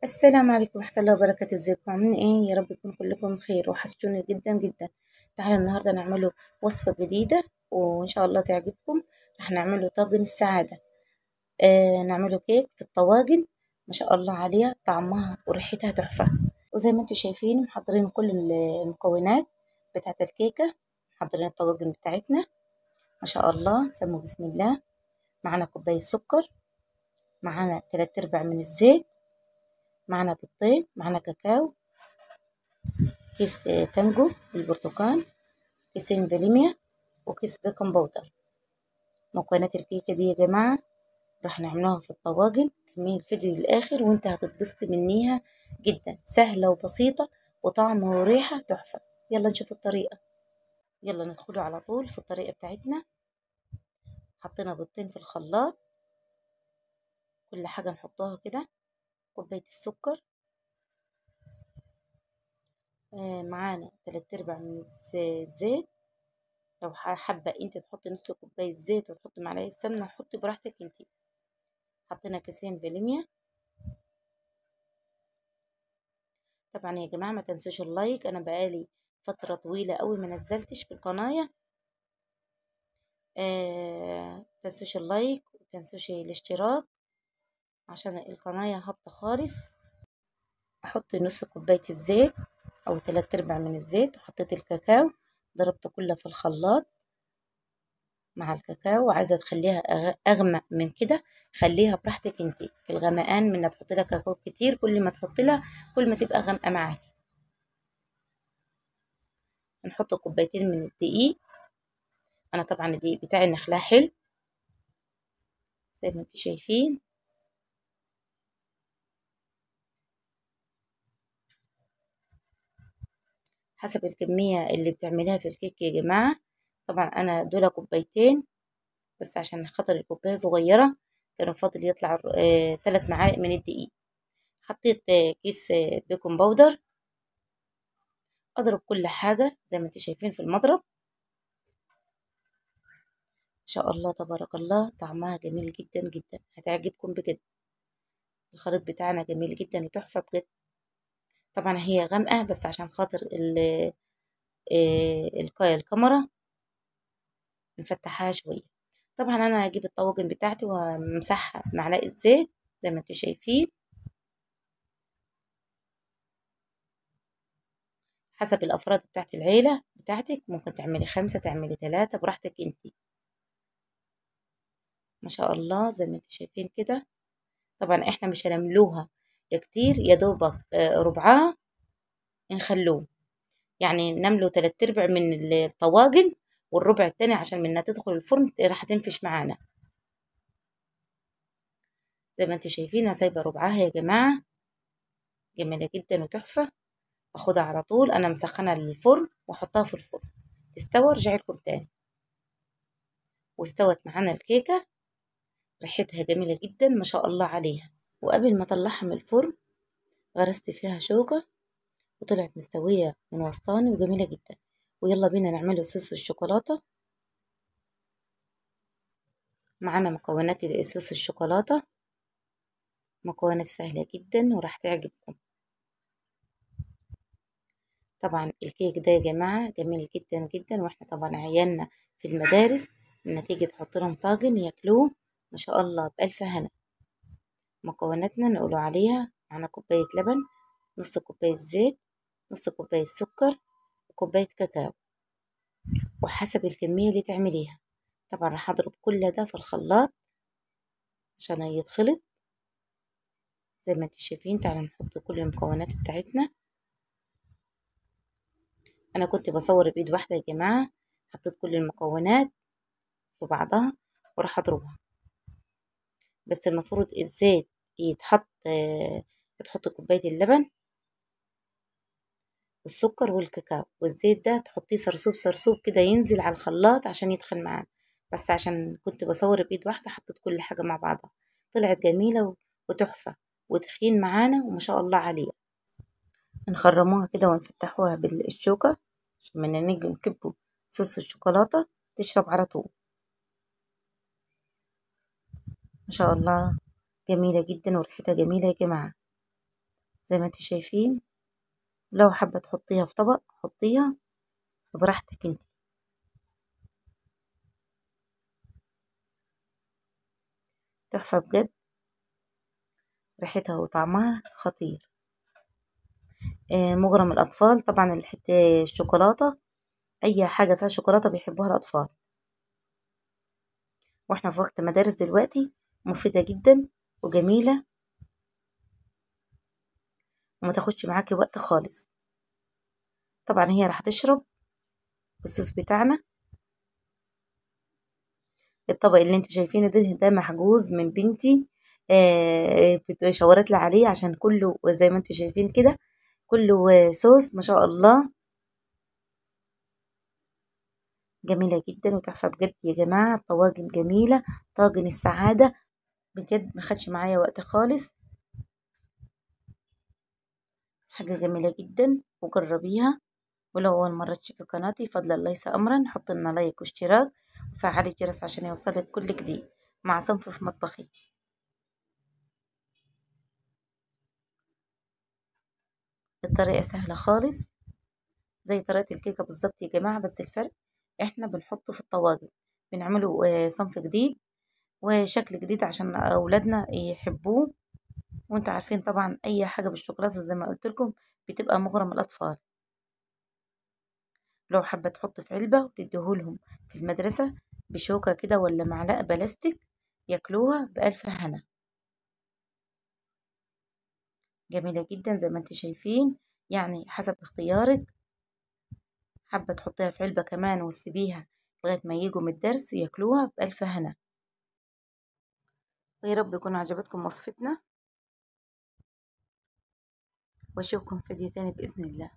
السلام عليكم ورحمة الله وبركاته. ازيكم عاملين ايه؟ يا رب يكون كلكم بخير، وحشتوني جدا جدا. تعالوا النهارده نعمله وصفة جديدة وان شاء الله تعجبكم. رح نعمله طاجن السعادة، نعمله كيك في الطواجن ما شاء الله عليها، طعمها وريحتها تحفة. وزي ما انتم شايفين محضرين كل المكونات بتاعت الكيكة، محضرين الطواجن بتاعتنا ما شاء الله. سموا بسم الله. معانا كوباية سكر، معانا 3/4 من الزيت، معنا بيضتين، معنا كاكاو، كيس تانجو بالبرتقال، كيسين فانيليا، وكيس baking powder. مكونات الكيكه دي يا جماعة راح نعملوها في الطواجن. كملي الفيديو للاخر وانت هتتبسطي منيها جدا، سهلة وبسيطة وطعم وريحه تحفة. يلا نشوف الطريقة، يلا ندخله على طول في الطريقة بتاعتنا. حطينا بيضتين في الخلاط، كل حاجة نحطها كده. كوباية السكر، معانا 3/4 من الزيت. لو حابة انت تحطي نص كوباية زيت وتحطي معلقة سمنة حطي براحتك انت. حطينا كيسين فانيليا. طبعا يا جماعة ما تنسوش ال like، انا بقالي فترة طويلة قوي ما نزلتش في القناة. تنسوش ال like وتنسوش الاشتراك عشان القناة هابطة خالص. احط نص كوباية الزيت او 3/4 من الزيت، وحطيت الكاكاو، ضربت كله في الخلاط مع الكاكاو. عايزة تخليها اغمق من كده خليها براحتك انتي، في الغمقان من تحطي لها كاكاو كتير، كل ما تحطي لها كل ما تبقى غامقة معاكي. نحط كوبايتين من الدقيق. انا طبعا الدقيق بتاعي نخلاه حلو زي ما انتوا شايفين. حسب الكمية اللي بتعمليها في الكيك يا جماعة. طبعا انا دول كوبايتين بس عشان خاطر الكوباية صغيرة كانوا فاضل يطلع 3 معالق من الدقيق. حطيت كيس baking powder. اضرب كل حاجة زي ما انتوا شايفين في المضرب. ان شاء الله تبارك الله طعمها جميل جدا جدا، هتعجبكم بجد. الخليط بتاعنا جميل جدا وتحفة بجد. طبعا هي غامقه بس عشان خاطر الكاميرا نفتحها شوية. طبعا انا هجيب الطواجن بتاعتي وامسحها بمعلقه زيت زي ما انتوا شايفين. حسب الافراد بتاعت العيلة بتاعتك، ممكن تعملي 5 تعملي 3 براحتك انتي. ما شاء الله زي ما انتوا شايفين كده. طبعا احنا مش هنملوها كتير، يا دوبك ربعها نخلوه، يعني نملو 3/4 من الطواجن والربع التاني عشان منها تدخل الفرن راح تنفش معانا. زي ما انتوا شايفين انا سايبه ربعها يا جماعة، جميلة جدا وتحفه. اخدها على طول، انا مسخنه الفرن واحطها في الفرن تستوى، ارجع لكم تاني. واستوت معانا الكيكه، ريحتها جميلة جدا ما شاء الله عليها. وقبل ما اطلعها من الفرن غرست فيها شوكة وطلعت مستوية من وسطاني وجميلة جدا. ويلا بينا نعمله صوص الشوكولاتة. معانا مكونات صوص الشوكولاتة، مكونات سهلة جدا وراح تعجبكم. طبعا الكيك ده يا جماعة جميل جدا جدا، واحنا طبعا عيالنا في المدارس النتيجة تحط لهم طاجن ياكلوه ما شاء الله بألف هنا. مكوناتنا نقولوا عليها: معانا كوباية لبن، نص كوباية زيت، نص كوباية سكر، وكوباية كاكاو، وحسب الكمية اللي تعمليها. طبعا راح اضرب كل ده في الخلاط عشان يتخلط زي ما انتوا شايفين. تعالوا نحط كل المكونات بتاعتنا. انا كنت بصور بايد واحدة يا جماعة، حطيت كل المكونات في بعضها وراح اضربها. بس المفروض الزيت يتحط، تحط كوباية اللبن والسكر والكاكاو، والزيت ده تحطيه سرسوب سرسوب كده ينزل على الخلاط عشان يدخل معانا. بس عشان كنت بصور بايد واحدة حطيت كل حاجة مع بعضها، طلعت جميلة وتحفة وتخين معانا وما شاء الله عليها. نخرموها كده ونفتحوها بالشوكة عشان ما نيجي نكبوا صوص الشوكولاتة تشرب على طول. ما شاء الله جميلة جدا وريحتها جميلة يا جماعة. زي ما انتوا شايفين. لو حابة تحطيها في طبق حطيها براحتك انتي. تحفة بجد، ريحتها وطعمها خطير. مغرم الأطفال طبعا. الحتة الشوكولاتة، أي حاجة فيها شوكولاتة بيحبوها الأطفال، واحنا في وقت مدارس دلوقتي، مفيدة جدا وجميلة وما تاخدش معاكي وقت خالص. طبعا هي راح تشرب الصوص بتاعنا. الطبق اللي انتوا شايفينه ده محجوز من بنتي، شاورت لي عليه عشان كله زي ما انتوا شايفين كده كله صوص ما شاء الله. جميلة جدا وتحفة بجد يا جماعة. طواجن جميلة، طاجن السعادة بجد، ما خدش معايا وقت خالص، حاجة جميلة جدا وجربيها. ولو أول مرة تشوفي قناتي فضلا ليس أمرا، حط لنا لايك واشتراك وفعلي الجرس عشان يوصلك كل جديد مع صنف في مطبخي. الطريقة سهلة خالص زي طريقة الكيكة بالظبط يا جماعة، بس الفرق احنا بنحطه في الطواجن، بنعمله صنف جديد وشكل جديد عشان اولادنا يحبوه. وانتوا عارفين طبعا اي حاجة بالشوكولاتة زي ما قلت لكم بتبقى مغرم الاطفال. لو حابة تحط في علبة وتديهولهم في المدرسة بشوكة كده ولا معلقة بلاستيك ياكلوها بألف هنا. جميلة جدا زي ما انتوا شايفين، يعني حسب اختيارك. حابة تحطيها في علبة كمان وتسيبيها لغاية ما يجوا من الدرس ياكلوها بألف هنا. ويا رب يكون عجبتكم وصفتنا، واشوفكم في فيديو تاني بإذن الله.